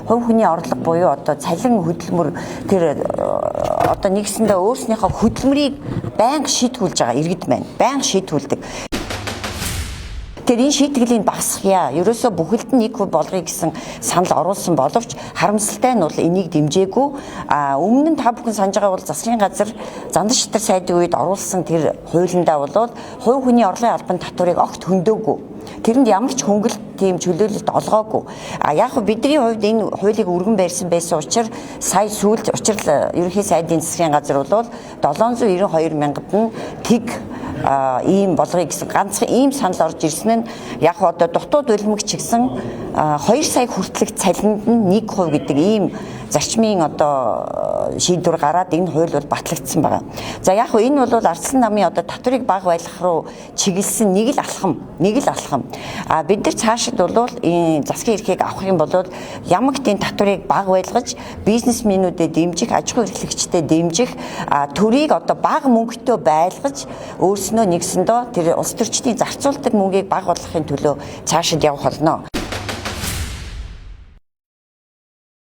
Хувь хүний орлого буюу одоо цалин хөдөлмөр тэр одоо нэгсэндээ өөрснийхөө хөдөлмөрийг байнга шийтгүүлж байгаа иргэд маань байнга шийтгүүлдэг. Тэр энэ шийтгэлийг багасгая. Ерөөсөө бүхэлд нь 1% болгоё гэсэн санал оруулсан боловч харамсалтай нь бол энийг дэмжээгүй. А өмнө нь та бүхэн санаж байгаа бол засгийн газар Зандан шатар сайдын үед оруулсан тэр хуулиндаа бол хувь хүний орлогын албан татварыг огт хөндөөгүй. Тэрэнд ямар ч хөнгөлт тийм чөлөөлөлт олгоогүй. А яг хөө бидний хувьд энэ хуулийг өргөн барьсан байсан учраас сая сүүлд учир ерөнхий сайдын засгийн газар бол 792 мянгад нь тэг ийм болгоё гэсэн ганцхан ийм санал орж ирсэн нь яг одоо дутуу дулимагч гэсэн 2 сая хүртэлх цалинд нь 1% гэдэг ийм зарчмын одоо шийдвэр гараад энэ хууль бол батлагдсан байгаа. За яг хөө энэ бол ардсан намын одоо татварыг бага байлгах руу чиглэсэн нэг л алхам, нэг л алхам. А бид нар цаашид бол энэ засгийн эрхийг авах юм бол ямагт энэ татварыг бага байлгаж бизнесмэнүүдэд дэмжих, аж ахуй эрхлэгчдэд дэмжих, төрийг одоо бага мөнгөтэй байлгаж өөрснөө нэгсэндөө тэр улс төрчдийн зарцуулдаг мөнгийг бага болгохын төлөө цаашид явах болно.